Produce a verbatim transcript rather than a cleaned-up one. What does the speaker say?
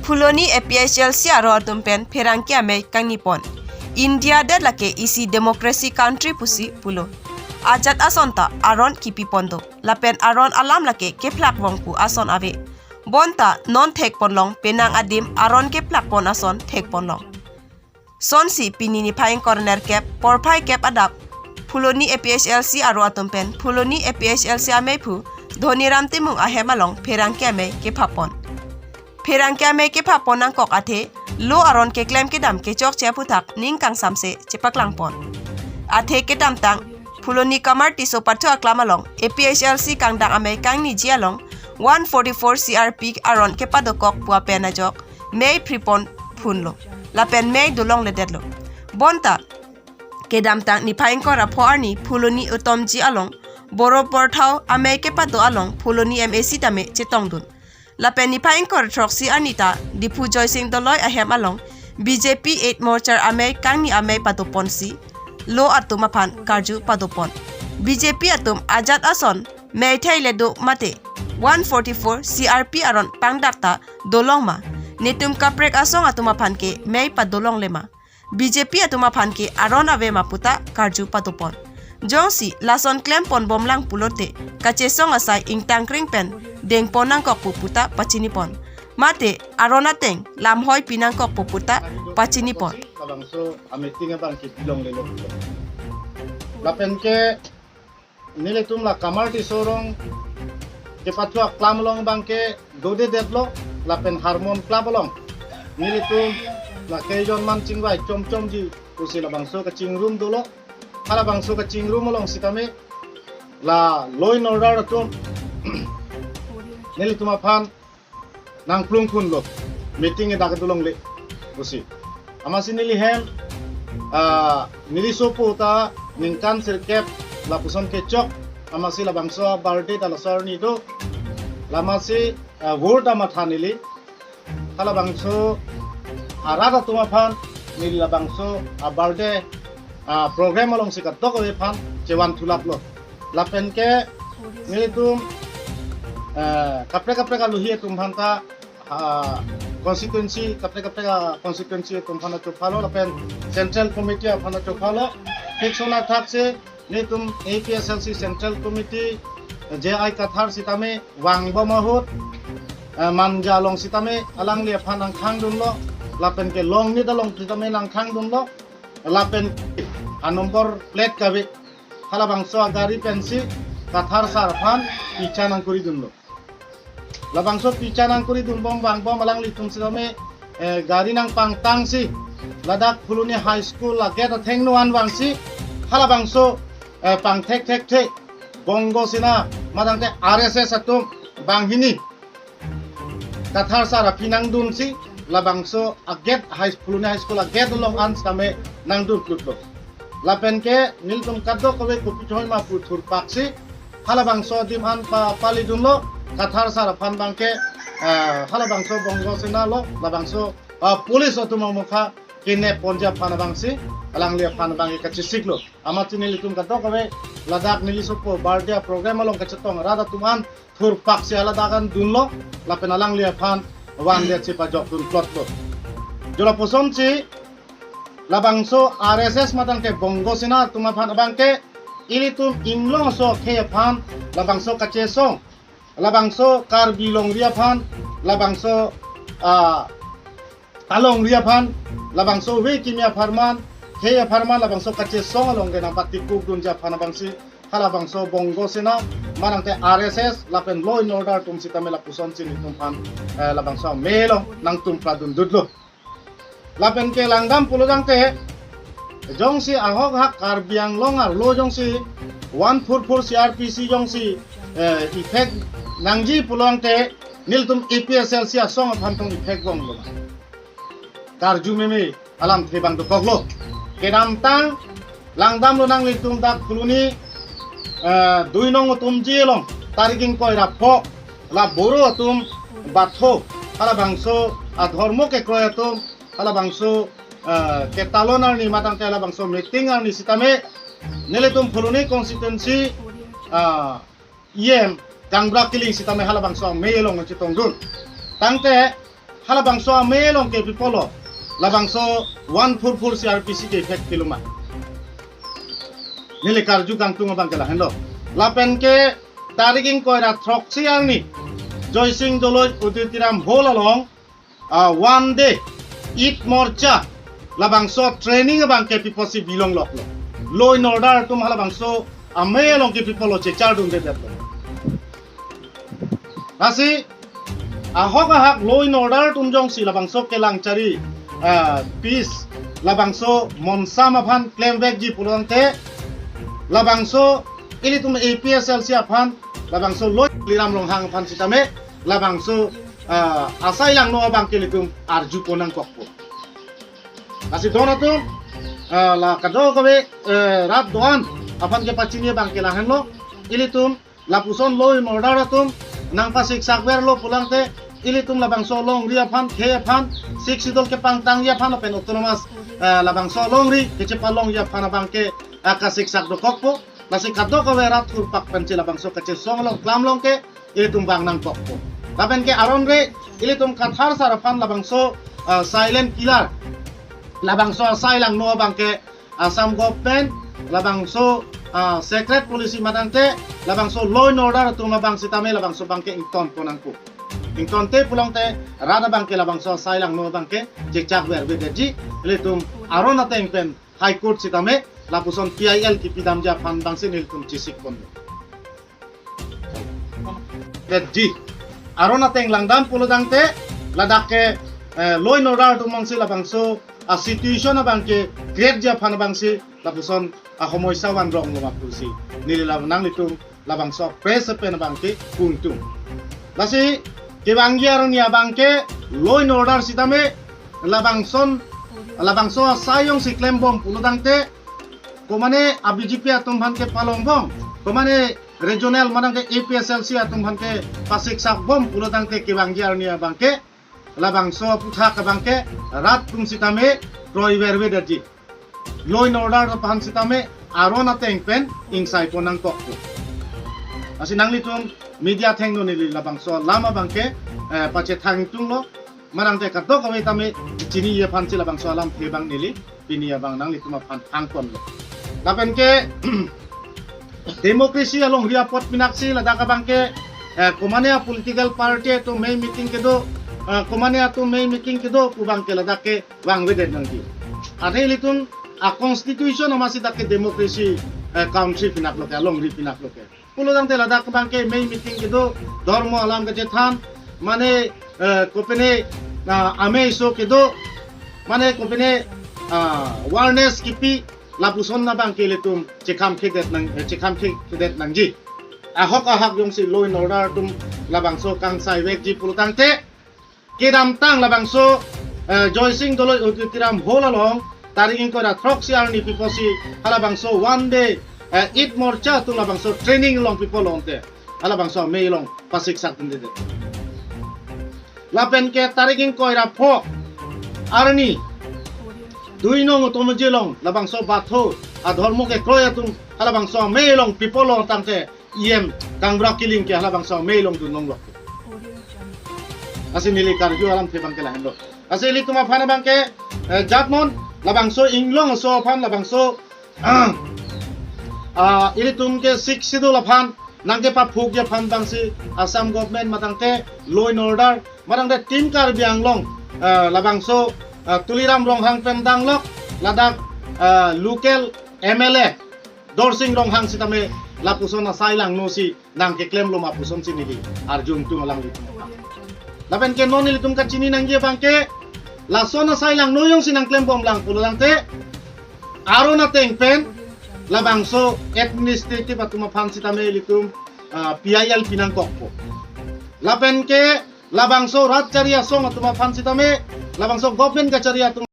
Phuloni A P H L C aro atum pen pherangke amei kangni pon. India det lake isi democracy country pusi pulo. Ajat ason ta aron kipi pon do. Lapen aron alam lake kephlak vong pu ason ave. Bonta non thek pon long, penang adim aron kephlak pon ason thek pon long. Sonsi pini niphai ingkor nerkep, porphai kep adap Phuloni A P H L C aro atum pen Phuloni A P H L C ameiphu Dhoniram Timung ahem along pherangke amei kephap pon. Pherangke amei kephap pon nangkok athe lo aron keklem kedam kechokche aphuthak ning kangsamse chepaklang pon. Athe kedamtang Phuloni Kamar Tisso pathu aklam along A P H L C kangdang amei kangniji along one forty-four C R P aron kepadokok pu apen ajok mei phri pon phunlo. Lapen mei dolongledetlo. Bonta kedamtang niphai ingkor apho arni Phuloni Uttomji along Boro Porthao amei kepado along Phuloni M A C tame chetongdun. Lapen niphai ingkor throksi arni ta Diphu Joysing Doloi ahem along B J P eight Morchar amei kangni amei pado ponsi lo atum aphan karju pado pon. B J P atum ajat ason mei theile do mate one forty-four C R P aron pangdak ta dolong ma? Netum kaprek asong atum aphan ke mei padolongle ma? B J P atum aphan ke aron ave ma puta karju pado pon. Jongsi lason klem pon bomlang pulote kachesong asai ingtangkring pen deng pon nangkok pu puta pachini pon. Mate aron ateng lamhoi pi nangkok pu puta pachini pon. Labangso a meeting abang ke bilonglelo. Lapen ke nelitum la Kamar Tisso rong kepathu aklam along abang ke dodedetlo, lapen Harmon Club along nelitum la keijon man chingvai chomchomji pusi labangso kachingrum dolo. Halabangso kachingrum along sitame la law and order atum nelitum aphan nangplung phunlo, meeting edak dolongle pusi. Amatsi neli hem, ah, neli sopo ta ningkan sirkep lapuson kechok, amatsi labangso a-birthday ta laso arni do, la amatsi, ah, word amatha neli, halabangso arat atum aphan neli labangso a-birthday, ah, program alongsi kadokave aphan chevan thulaplo. Lapen ke nelitum, eh, kaprek kaprek aluhi atum aphan ta, ah, constituency, kaprek kaprek a-constituency atum aphan chophalo, lapen Central Committee aphan chophalo. Thik sona thak si nelitum A P H L C Central Committee, J I Kathar sitame vangbom ahut, eh, Manja along sitame alangli aphan nangkhangdunlo, lapen ke Longnit along sitame nangkhangdunlo, lapen a-number plate kave, halabangso agari pensi Kathar sir aphan picha nangkuridunlo. Labangso picha nangkuridunbom vangbom alanglitum sitame, eh, gari nangpangtangsi ladak Phuloni High School a-gate athengno an vangsi halabangso, eh, pangthek thekthe Bongo Sena madangte R S S atum banghini Kathar sir aphi nangdunsi labangso a-gate high, Phuloni High School a-gate along an sitame nangdunplutlo. Lapen ke nelitum kadokave kopi choi ma pu thurpaksi halabangso adim an pa, palidunlo, Kathar sir aphan abang ke, eh, halabangso Bongo Sena lo, labangso, ah, police atum amokha kenep ponji aphan abangsi alangli aphan abang ke kachesiklo. Amatsi nelitum kadokave ladak neli sopo birthday program along kachetong arat atum an thurpaksi haladak an dunlo, lapen alangli aphan vandet si pajokdun plotlo. Jo lapusonsi labangso R S S madangte Bongo Sena atum aphan abang ke ilitum inglongso akhei aphan labangso kachesong, labangso Karbi longri aphan, labangso, ah, alongri aphan, labangso ove kimi apharman, khei apharman, labangso kachesong along ke nangpatikukdunji aphan abangsi halabangso Bongo Sena manangte R S S lapen law and order atum sitame lapusonsi nelitum aphan, eh, labangso amei along nangtumpradundutlo. Lapen ke langdam pulo tangte, jongsi ahok hak Karbi Anglong arlo jongsi one four four C R P C jongsi, eh, effect nangji pulo tangte nelitum A P H L C asong aphan tong effect bom lo. Karju meme alamthe abang dokoklo. Kedamtang langdamlo nanglitum dak Phuloni, eh, Dui Nong Uttomji along tarik ingkoi ra pho la Boro atum batho halabangso adhormo kekroi atum halabangso, eh, ketalon arni madangte halabangso meeting arni sitame nelitum Phuloni constituency, ah, E M Kangbra Killing sitame halabangso amei along chetongdun. Tangte halabangso amei along ke pi apotlo labangso one four four C R P C ke effect keloma. Neli karju kangtung abang ke lahenlo. Lapen ke tarik ingkoi ra throksi arni Joysing Doloi Auditorium Hall along, ah, one day Eid Morcha labangso training abang ke pi apotsi bilong loklo. Law and order atum halabangso amei along ke pi apotlo chechardundedetlo. Lasi ahok ahak law and order atum jongsi labangso kelang chari, ah, peace, labangso monsam aphan klemvekji pulotangte, labangso ilitum A P S L C aphan, labangso law Tuliram Ronghang aphan sitame labangso, ah, asai langno abang ke ilitum arjupon nangkokpo. Lasi don atum, ah, la kadokave, eh, rat do-an aphan kepachini abang ke lahenlo. Ilitum lapuson law and order atum nangpasiksak verlo pulotangte, ilitum labangso alongri aphan, khei aphan, Sixth Schedule kepangtangji aphan lapen autonomous, eh, labangso alongri kechepalongji aphan abang ke, ah, kasiksak dokokpo. Lasi kadokave rat thurpak pensi labangso kachesong along klam along ke ilitum vang nangkokpo. Lapen ke aron re ilitum Kathar sar aphan labangso, ah, silent killer, labangso asai langno abang ke Assam government labangso, ah, secret policy matangte labangso law and order atum abang sitame labangso abang ke ingtonpon nangkok. Ingtonte pulotangte rat abang ke labangso asai langno abang ke chechak vervedetji. Ilitum aron ateng pen High Court sitame lapuson P I L kipidamji aphan abangsi nelitum chesikpon detji. Aron ateng langdam pulotangte ladak ke, eh, law and order atum abangsi labangso a-situation abang ke createji aphan abangsi lapuson ahomoisa vanrong loma pusi neli la nanglitum labangso press pen abang ke kangtung. Lasi kevangji arni abang ke law and order sitame labangson, labangso asai jongsi klembom pulotangte, komane a-B J P atum aphan kepalongbom, komane regional matangte A P S L C atum aphan kepasiksakbom pulotangte kevangji arni abang ke labangso aputhak abang ke rat atum sitame kroivervedetji. Law and order aphan sitame aron ateng pen ingsaipon nangkokpo. Lasi nanglitum media athengno neli labangso alam abang ke, eh, pachethangtunglo. Matangte kadokave tame chiniji aphansi labangso alamthe abang neli pini abang nanglitum aphan thangponlo. Lapen ke democracy alongri apot pinaksi ladak abang ke, eh, komane a-political party atum amei meeting kedo, eh, komane atum amei meeting kedo pu abang ke ladak ke vangvedet nangji. Athe ilitum a-constitution amatsi dak ke democracy, eh, country pinaklo ke, alongri pinaklo ke. Pulotangte ladak abang ke amei meeting kedo, dhormo alam kachethan, mane, eh, kopine, ah, amei aso kedo, mane kopine, ah, awareness kipi, lapuson abang ke ilitum chekhamkhedet nang, eh, chekhamkhedet nangji. Ahok ahak jongsi law and order atum labangso kangsaivekji pulotangte, kedamtang labangso, eh, Joysing Doloi Auditorium Hall along tarik ingkoi ra throksi arni pi apotsi halabangso one day, eh, Eid Morcha atum labangso training along pi apotlo ante halabangso amei along pasiksakdundedet. Lapen ke tarik ingkoi ra pho arni Duinong Otomoji along labangso Batho adhormo kekroi atum halabangso amei along pi apotlo tangte E M Kangbura Killing ke halabangso amei along dun longlo. Lasi neli karju alamthe abang ke lahenlo. Lasi ilitum aphan abang ke, eh, jatmon labangso inglong aso aphan labangso, ah, ilitum ke Sixth Schedule aphan nangkepaphukji aphan abangsi Assam government matangte law and order matangte Team Karbi Anglong, eh, labangso, eh, Tuliram Ronghang pen danglok ladak, eh, local M L A Dorsing Ronghang sitame lapuson asai langnosi nangkeklemloma pusonsi neli arjuntung alanglitum aphan. Lapen ke non ilitum kachini nangji abang ke lason asai langno jongsi nangklembomlang pulotangte aron ateng pen labangso administrative atum aphan sitame ilitum, ah, P I L pinangkokpo. Lapen ke labangso rat chari asong atum aphan sitame, labangso government kachari atum